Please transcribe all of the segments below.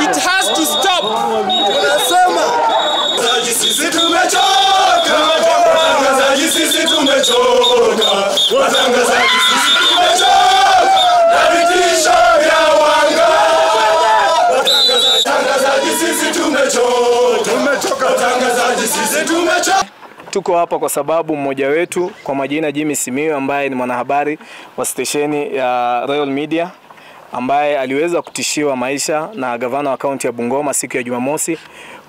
It has to stop. Sisi tumechoka, watangazaji sisi tumechoka, watangazaji sisi tumechoka na vitisho vya wanga. Watangazaji sisi tumechoka, watangazaji sisi tumechoka. Tuko hapa kwa sababu mmoja wetu kwa majina Jimmy Simiyu ambaye ni mwanahabari wa stesheni ya Royal Media ambaye aliweza kutishiwa maisha na gavana wa kaunti ya Bungoma siku ya Jumamosi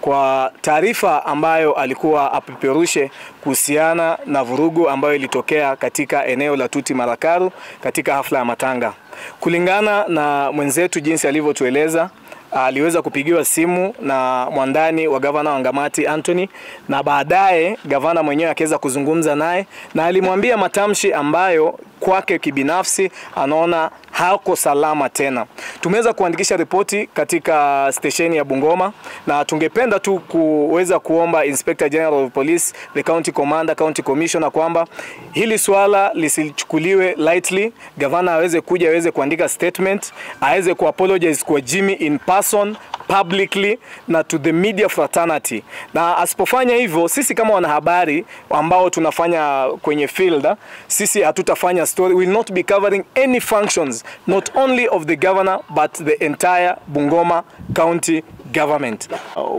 kwa taarifa ambayo alikuwa apeperushe kuhusiana na vurugu ambayo ilitokea katika eneo la Tuti Marakaru katika hafla ya matanga. Kulingana na mwenzetu jinsi alivyotueleza, aliweza kupigiwa simu na mwandani wa gavana wa Ngamati Anthony, na baadaye gavana mwenyewe akaweza kuzungumza naye na alimwambia matamshi ambayo kwake kibinafsi anaona hako salama tena. Tumeweza kuandikisha ripoti katika stesheni ya Bungoma na tungependa tu kuweza kuomba Inspector General of Police, the County Commander, County Commissioner kwamba hili swala lisichukuliwe lightly. Gavana aweze kuja, aweze kuandika statement, aweze kuapologize kwa Jimmy in person publicly na to the media fraternity. Na asipofanya hivyo, sisi kama wanahabari ambao tunafanya kwenye field, sisi hatutafanya story, will not be covering any functions not only of the governor but the entire Bungoma County government.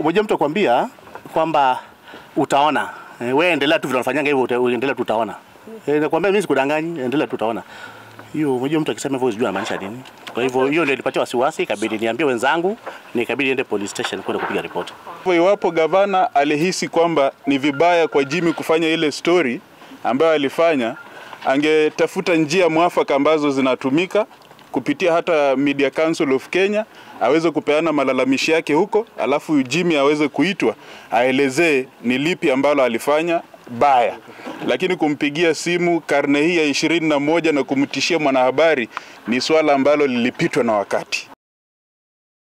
Mmoja mtu akwambia kwamba utaona, wewe endelea tu vile unafanyanga hivyo, endelea tu utaona. Nakwambia mimi sikudanganyi, endelea tu utaona. Hiyo mmoja mtu akisema hivyo sijui anamaanisha nini. Kwa hivyo hiyo ndio ilipatia wasiwasi, ikabidi niambie wenzangu, nikabidi niende police station kwenda kupiga ripoti. Iwapo gavana alihisi kwamba ni vibaya kwa Jimmy kufanya ile story ambayo alifanya, angetafuta njia mwafaka ambazo zinatumika kupitia hata Media Council of Kenya, aweze kupeana malalamishi yake huko, alafu Jimmy aweze kuitwa aelezee ni lipi ambalo alifanya baya. Lakini kumpigia simu karne hii ya 21 na kumtishia mwanahabari ni swala ambalo lilipitwa na wakati.